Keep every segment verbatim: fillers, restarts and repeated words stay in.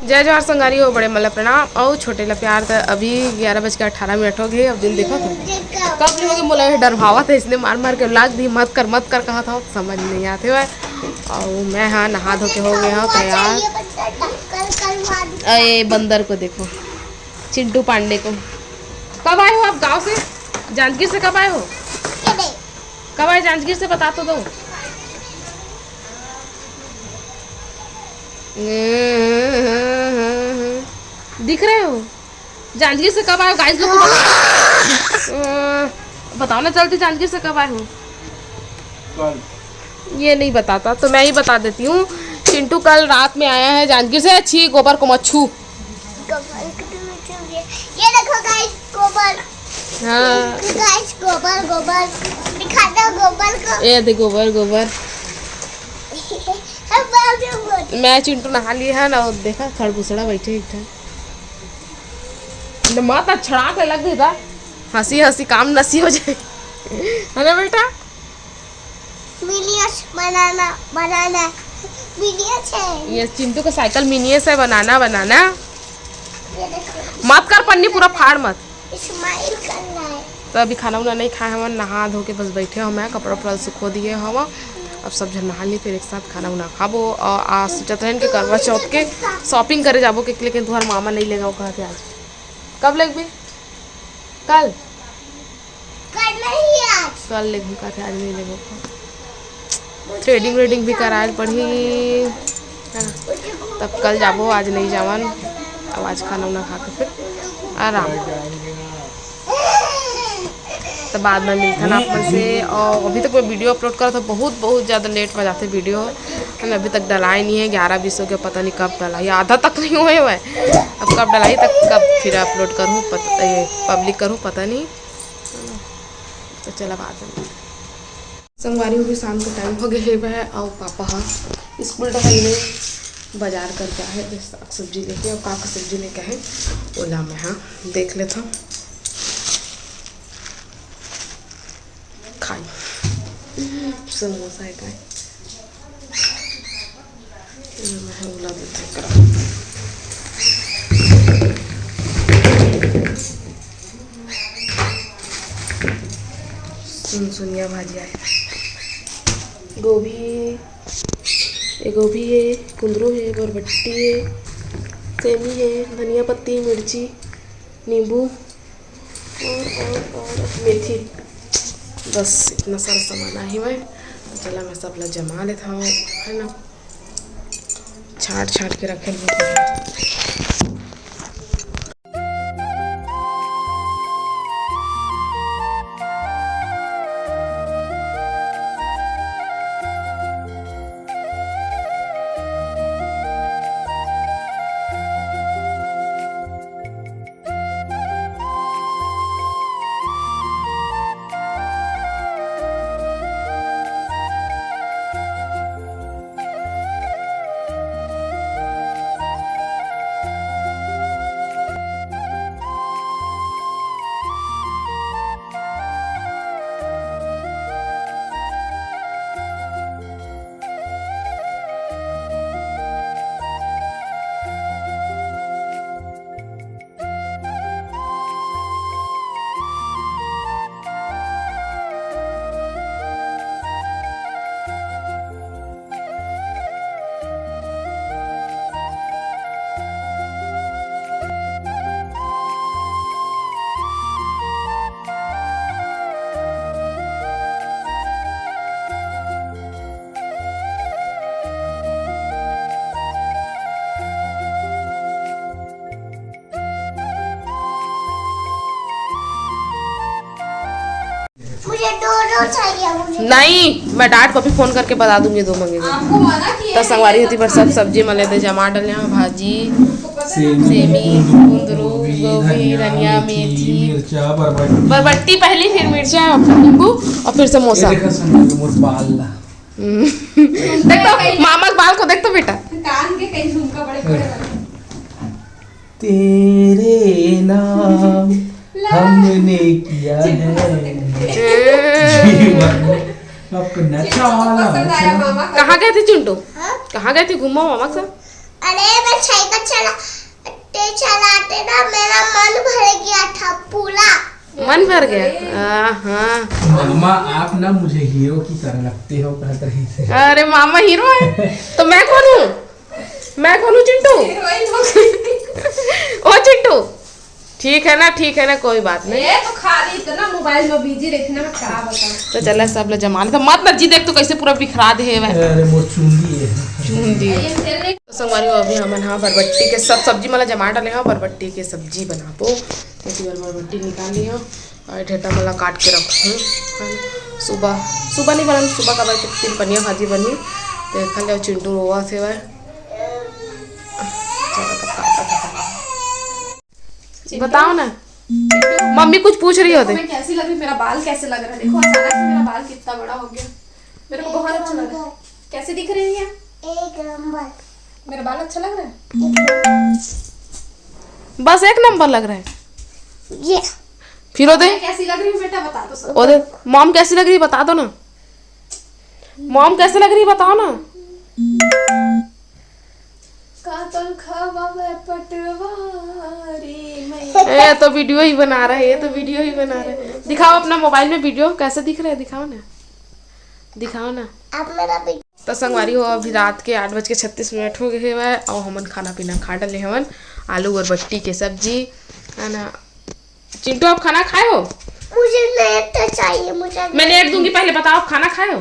जय जोहार संगवारी हो, बड़े मन ला प्रणाम अउ छोटे ला प्यार। त अभी ग्यारह बज के अठारह मिनट हो गए। अब दिन देखो तो कब ले हो गए, मोला डरवावत है इसने मार मार के, लाग दी, मत कर, मत कर कहा था, समझ नहीं आते हुए। और मैं, हाँ, नहा धो के हो गया हूँ तैयार। अरे बंदर को देखो, चिंटू पांडे को। कब आए हो आप गांव से? जांजगीर से कब आए हो? कब आए जांजगीर से, बता तो दो। दिख रहे हो? जांजगीर से कब आए हो गाइस लोग को बता-, अ, बताओ ना जल्दी, जांजगीर से कब आए हो? ये नहीं बताता तो मैं ही बता देती हूँ। चिंटू कल रात में आया है जांजगीर से। अच्छी गोबर को मच्छू। गोबर को तो मच्छू ये, ये देखो गाइस, गोबर। हाँ। गाइस, गोबर, गोबर। दिखा दो गोबर को। ये दे गोबर, गोबर। मैं चिंटू नहा लिए है ना, देखा खड़बुसड़ा बैठे एक ठन। न माता छड़ा के लग गई था। हंसी हंसी काम नसी हो जाए। है ना बेटा? मिनियस बनाना, बनाना। मिनियस है। ये चिंटू का साइकिल मिनियस है, बनाना, बनाना। ये देखो। मत कर पन्नी पूरा फाड़ मत। स्माइल कर रहा है। तो अभी खाना उना नहीं खाए हवन, नहा धो के बस बैठे हो, मैं कपड़ा उपड़ा सुखो दिए हवा। अब सब झन नहा ली, फिर एक साथ खाना उना खाबो। और आज सोचत रहन कि करवा चौथ के शॉपिंग करे जाबो के, लेकिन तुम्हार मामा नहीं लेगा, वो कहा थे आज। कब लेगबी? कल। कल नहीं, आज। कल लेगबो कहा थे, आज नहीं लेगबो। थ्रेडिंग व्रेडिंग भी कराए पड़ही, है ना? तब कल जाबो, आज नहीं जावन। अब आज खाना उना खा के फिर आराम। तो बाद में मिलथन आप मन से। और अभी तक मैं वीडियो अपलोड करत हूँ, बहुत बहुत ज़्यादा लेट में जाते वीडियो, है ना? अभी तक डलाए नहीं है, ग्यारह बीस हो गया, पता नहीं कब डलाही, आधा तक नहीं हुए हुए। अब कब डलाही तक कब फिर अपलोड करूँ, पता, ये पब्लिक करूँ, पता नहीं। तो चला बाद में। संगवारी हो भी शाम के टाइम हो गए हे वह, और पापा हा स्कूल डहर ले बाजार करके आहे, साग सब्जी लेके, और का का सब्जी लेके आहे, ओला मैं हा देख लेता हूँ। खाई समोसा है काय, मैं हा ओला देते करा। सुनसुनिया भाजी आए, गोभी, ये गोभी है, कुंदरू है, बरबट्टी है, सेमी है, धनिया पत्ती, मिर्ची, नींबू और, और, और मेथी। बस इतना सारा सामान आहे मैं। तो चला मैं सब ला जमा लेता हूँ, है ना, छाट छाट के रखे हूँ। मुझे दो दो चाहिए मुझे। नहीं, मैं डाट को भी फोन करके बता दूंगी, दो मंगेगी। आपको मना किया तो है, संगवारी होती पर सब सब्जी मले थे, जमा डले हैं, भाजी, सेमी, सेमी, कुंदरू, गोभी, धनिया, मेथी, मिर्चा, बरबट्टी। बरबट्टी पहली, फिर मिर्चा, नींबू और फिर समोसा। ये देखा संगवारी मोर बाल ला। हम्म। देख तो, मामा के बाल को देख तो बेटा। कान के कहीं झुमका बड़े बड़े वाले। तेरे नाम हमने किया है जीवन अपना चाला। कहाँ गए थे चिंटू? हाँ? कहाँ गए थे घूमो मामा के साथ? अरे मैं साइकिल चला, मन भर गया। हाँ। मामा, आप ना मुझे हीरो की तरह लगते हो, कहत रही थी। अरे मामा हीरो है तो मैं कौन हूँ? मैं कौन हूँ चिंटू? ओ चिंटू, ठीक है ना, ठीक है ना, कोई बात नहीं। ये तो खाली इतना मोबाइल में बिजी रहती ना, मैं क्या बताऊं। तो चला सब ला जमा ले, तो मत ना जी, देख तो कैसे पूरा बिखरा दे है वह। अरे मोर चुंदी है। चुंदी है। तो संगवारी हो, अभी हमन हा बरबट्टी के सब सब्जी मला जमा डाले हा, बरबट्टी के सब्जी बनाबो। तो इसी बार बरबट्टी निकाल लियो और ढेटा मला काट के रखूँ। सुबह, सुबह नहीं बनन, सुबह का भाई तीन पनिया भाजी बनी। तो एखन ले चिंटू रोवा से वह। बताओ ना। मम्मी कुछ पूछ रही होते। मैं कैसी लग रही, मेरा बाल कैसे लग रहा है? देखो, अचानक से मेरा बाल कितना बड़ा हो गया। मेरे को बहुत अच्छा लग रहा है। कैसे दिख रही है? एक नंबर। मेरा बाल अच्छा लग रहा है? बस एक नंबर लग रहा है। ये फिर ओदे। मैं कैसी लग रही हूँ बेटा, बता दो सब। ओदे, मॉम कैसी लग रही है, बता दो ना। मॉम कैसे लग रही है, बताओ ना। का तनखा बाबा पटवारी में। ए, तो वीडियो ही बना रहा है, ये तो वीडियो ही बना रहा है। दिखाओ अपना मोबाइल में वीडियो, कैसे दिख रहा है, दिखाओ ना, दिखाओ ना। आप मेरा वीडियो तो संगवारी हो, अभी रात के आठ बज के छत्तीस मिनट हो गए हवय, अउ हमन खाना पीना खा डले हवन। आलू और बट्टी के सब्जी, है ना। चिंटू, आप खाना खाए हो? मुझे नेट चाहिए, मुझे मैं नेट दूंगी, पहले बताओ, आप खाना खाए हो?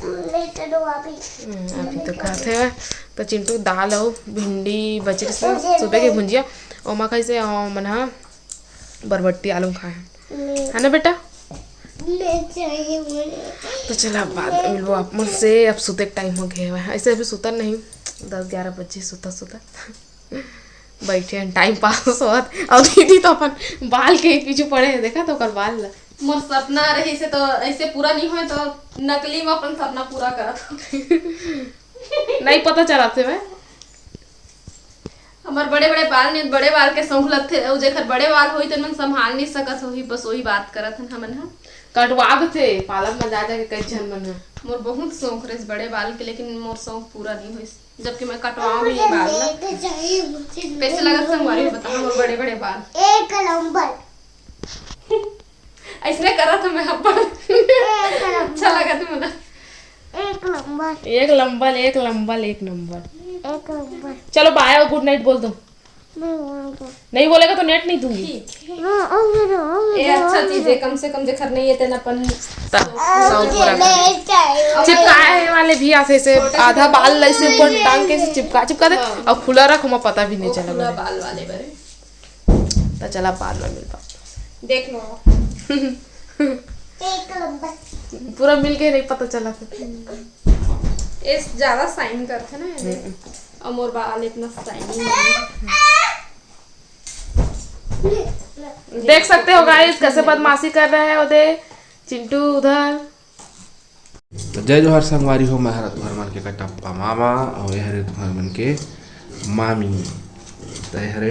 नेट दो अभी। हम्म, अभी तो खाते हैं। तो चिंटू, दाल और भिंडी बच रही से मुझे सुबह के नहीं। भुंजिया, ओमा कैसे, अ, मन हा बरबट्टी आलू खाए हैं। नहीं। है ना बेटा? नहीं चाहिए मुझे। तो चला, बाद में मिलबो आप मन से। अब सुते के टाइम हो गया है, ऐसे अभी सुतन नहीं, दस ग्यारह बजे सुता सुता बैठे हैं, टाइम पास होत। और दीदी तो अपन बाल के ही पीछे पड़े हैं, देखा तो ओकर बाल ला। मोर सपना रही से तो ऐसे पूरा नहीं होए, तो नकली में अपन सपना पूरा करत हो। नहीं पता चला थे मैं। हमर बड़े बड़े बाल नहीं, बड़े बाल के शौक लगथे, अउ जेकर बड़े बाल होई, तेन मन संभाल नहीं सकत होही, बस वही बात करत हन हमन ह। कटवा देथे पार्लर में जा जाके कई झन मन ह। मोर बहुत शौक रहिस बड़े बाल के, लेकिन मोर शौक पूरा नहीं होइस, जबकि मैं कटवाऊं भी नहीं बाल ला। मुझे नहीं चाहिए, मुझे नहीं। कैसे लगत संगवारी हो, बताओ, मोर बड़े बड़े बाल। एक नंबर। ऐसने करा था मैं अपन। एक नंबर। अच्छा लगा था मुझे। एक नंबर। एक लंबर, एक लंबर, एक नंबर। एक नंबर। चलो, बाय और गुड नाइट बोल दो। मैं वहाँ पर। नहीं बोलेगा तो नेट नहीं दूंगी। ठीक है। हाँ, और मेरा, और ए, मेरा, अच्छा और चीज है, मेरा। कम से कम जेकर नहीं है, तेन अपन ता-, शौक पूरा कर। चिपकाए वाले भी आथे से, आधा बाल ऐसे ऊपर टांग के ऐसे चिपका, चिपका दे, हाँ। और खुला रख, ओमा पता भी नहीं और चला खुला बने। बाल वाले बरे। तो चला, बाद में मिलता। देख लो। एक नंबर। पूरा मिल के नहीं पता चला था। इस ज्यादा शाइन करथे ना, हम्म। और मोर बाल इतना शाइनी नहीं है। देख सकते हो गाइस, कैसे बदमाशी कर रहा है ओदे चिंटू उधर। तो जय जोहार संगवारी हो, मैं हरा तुहर मन के कटप्पा मामा, और ये हरे तुहर मन के मामी। तो ये हरे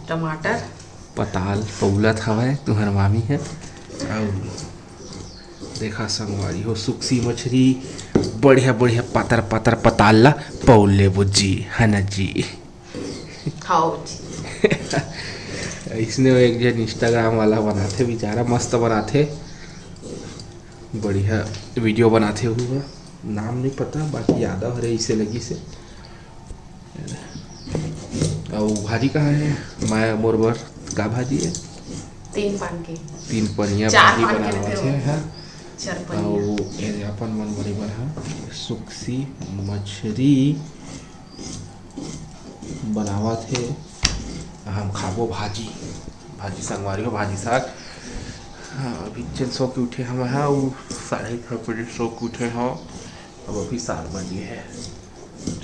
टमाटर। पताल पौलत हवय तुहर मामी है। और देखा संगवारी हो, सुक्सी मछरी, बढ़िया बढ़िया पातर पातर पताल ला पौले बुज्जी, है ना जी? खाओ जी। इसने वो एक जन Instagram वाला बनाथे, बेचारा मस्त बनाथे, बढ़िया वीडियो बनाथे। हुआ नाम नहीं पता, बाकी यादव हरे इसे लगी से। अउ भाजी कहाँ है? मैं मोर बर का भाजी है? तीन पान के। तीन पनिया चार भाजी पान के बनावत देते हो। है, हाँ। चार पनिया। अउ ये अपन मन बड़ी बर, हाँ, सुक्सी मछरी बनावत हे। हम खाबो भाजी, भाजी संगवारी हो, भाजी साग। हाँ, अभी चल सो के उठे हम, हाँ, वो साढ़े छः बजे सो के उठे हो, अब अभी सात बजे है।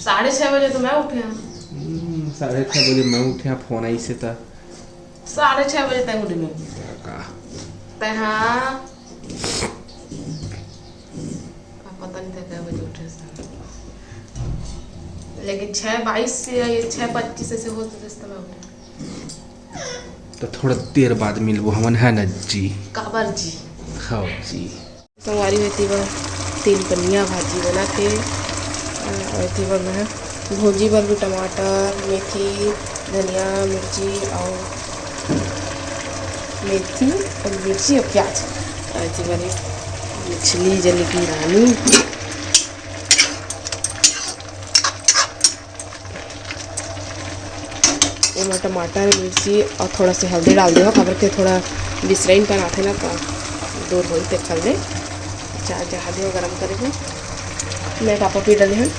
साढ़े छः बजे तो मैं उठे हूँ। हम्म, साढ़े छः बजे मैं उठे हूँ, फोन आई से था। साढ़े छः बजे तक उठे नहीं। का? ते हाँ। अब पता नहीं था क्या बजे उठे सर, लेकिन छः बाईस से या ये छः पच्चीस ऐसे हो सकते, इस समय उठे। तो थोड़ा देर बाद मिलबो हमन, है ना जी? काबर जी? हाँ जी। संगवारी हो, एती बर तीन पनिया भाजी बनाथे, अ, अउ एती बर मैं भूंजी बर भी टमाटर, मेथी, धनिया, मिर्ची अउ मेथी और मिर्ची और प्याज। आज मैंने मछली जले की रानी। एमा टमाटर, मिर्ची और थोड़ा से हल्दी डाल दे हो, काबर के थोड़ा बिसरइन कन आथे ना, तो दूर होई ते चलते। चार जगह दे गरम करे हो, मैं पापा पी डाले हन।